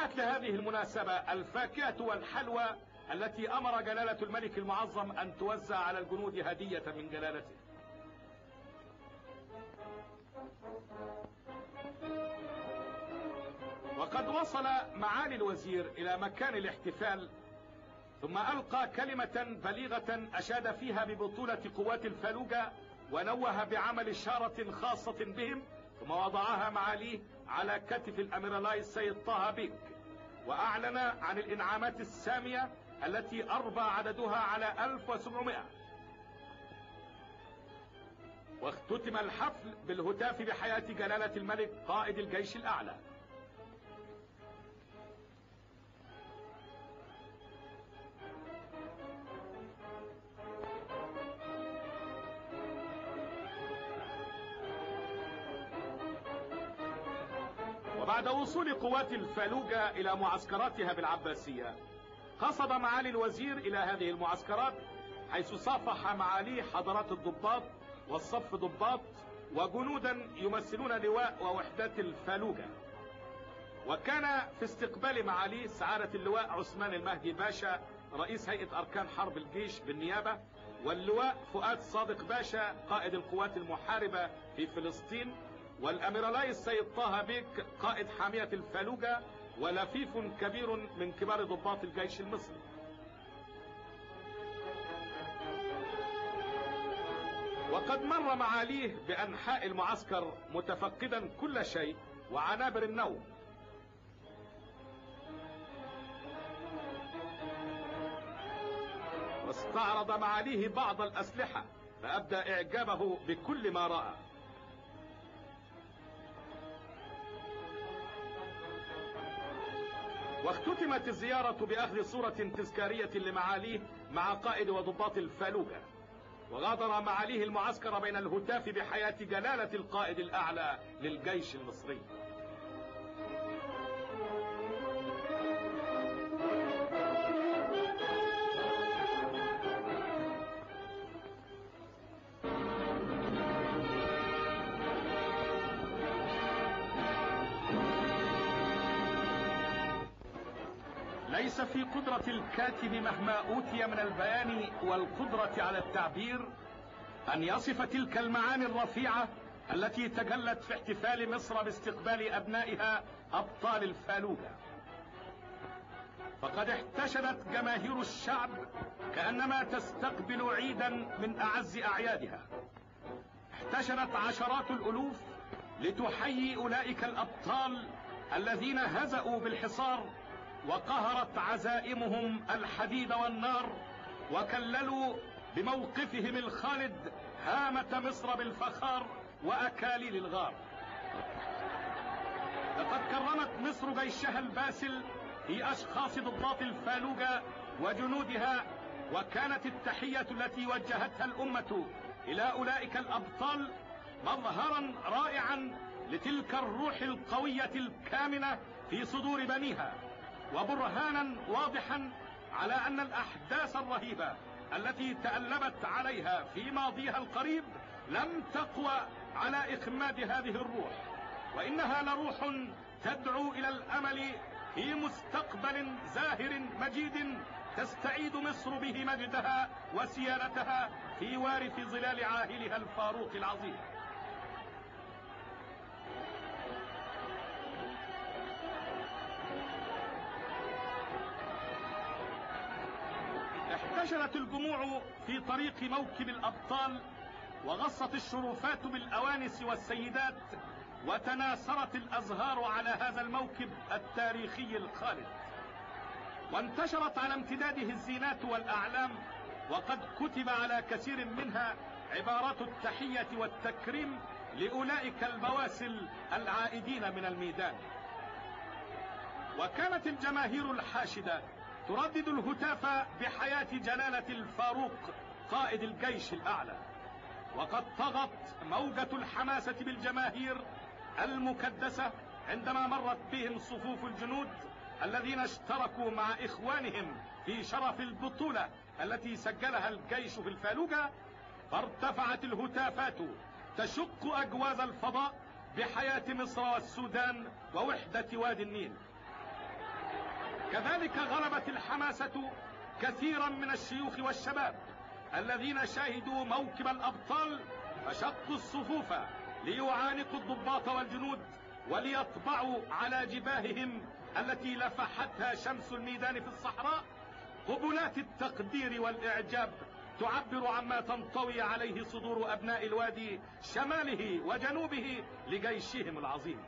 لهذه المناسبة الفاكهة والحلوى التي أمر جلالة الملك المعظم أن توزع على الجنود هدية من جلالته. وقد وصل معالي الوزير إلى مكان الاحتفال، ثم ألقى كلمة بليغة أشاد فيها ببطولة قوات الفلوجة، ونوه بعمل شارة خاصة بهم، ثم وضعها معاليه على كتف الأميرلاي السيد طه بيك، وأعلن عن الإنعامات السامية التي أربى عددها على 1700. واختتم الحفل بالهتاف بحياة جلالة الملك قائد الجيش الأعلى. وبعد وصول قوات الفلوجة إلى معسكراتها بالعباسية، قصد معالي الوزير إلى هذه المعسكرات، حيث صافح معاليه حضرات الضباط والصف ضباط وجنودا يمثلون لواء ووحدات الفلوجة. وكان في استقبال معاليه سعادة اللواء عثمان المهدي باشا رئيس هيئة أركان حرب الجيش بالنيابة، واللواء فؤاد صادق باشا قائد القوات المحاربة في فلسطين، والأميرلاي السيد طه بيك قائد حامية الفلوجة، ولفيف كبير من كبار ضباط الجيش المصري. وقد مر معاليه بأنحاء المعسكر متفقدا كل شيء وعنابر النوم. واستعرض معاليه بعض الأسلحة، فأبدى إعجابه بكل ما رأى. واختتمت الزيارة بأخذ صورة تذكارية لمعاليه مع قائد وضباط الفلوجة. وغادر معاليه المعسكر بين الهتاف بحياة جلالة القائد الأعلى للجيش المصري. ليس في قدرة الكاتب مهما أوتي من البيان والقدرة على التعبير أن يصف تلك المعاني الرفيعة التي تجلت في احتفال مصر باستقبال أبنائها أبطال الفلوجة. فقد احتشدت جماهير الشعب كأنما تستقبل عيدا من أعز أعيادها. احتشدت عشرات الألوف لتحيي أولئك الأبطال الذين هزأوا بالحصار، وقهرت عزائمهم الحديد والنار، وكللوا بموقفهم الخالد هامة مصر بالفخار وأكاليل الغار. لقد كرمت مصر جيشها الباسل في أشخاص ضباط الفلوجة وجنودها، وكانت التحية التي وجهتها الأمة إلى أولئك الأبطال مظهرا رائعا لتلك الروح القوية الكامنة في صدور بنيها، وبرهانا واضحا على أن الأحداث الرهيبة التي تألبت عليها في ماضيها القريب لم تقوى على إخماد هذه الروح، وإنها لروح تدعو إلى الأمل في مستقبل زاهر مجيد تستعيد مصر به مجدها وسيادتها في وارث ظلال عاهلها الفاروق العظيم. احتشدت الجموع في طريق موكب الأبطال، وغصت الشرفات بالأوانس والسيدات، وتناثرت الأزهار على هذا الموكب التاريخي الخالد، وانتشرت على امتداده الزينات والأعلام، وقد كتب على كثير منها عبارات التحية والتكريم لأولئك البواسل العائدين من الميدان. وكانت الجماهير الحاشدة تردد الهتاف بحياة جلالة الفاروق قائد الجيش الأعلى، وقد طغت موجة الحماسة بالجماهير المكدسة عندما مرت بهم صفوف الجنود الذين اشتركوا مع إخوانهم في شرف البطولة التي سجلها الجيش في الفلوجة، فارتفعت الهتافات تشق أجواز الفضاء بحياة مصر والسودان ووحدة وادي النيل. كذلك غلبت الحماسة كثيرا من الشيوخ والشباب الذين شاهدوا موكب الأبطال فشقوا الصفوف ليعانقوا الضباط والجنود وليطبعوا على جباههم التي لفحتها شمس الميدان في الصحراء قبلات التقدير والإعجاب تعبر عما تنطوي عليه صدور أبناء الوادي شماله وجنوبه لجيشهم العظيم.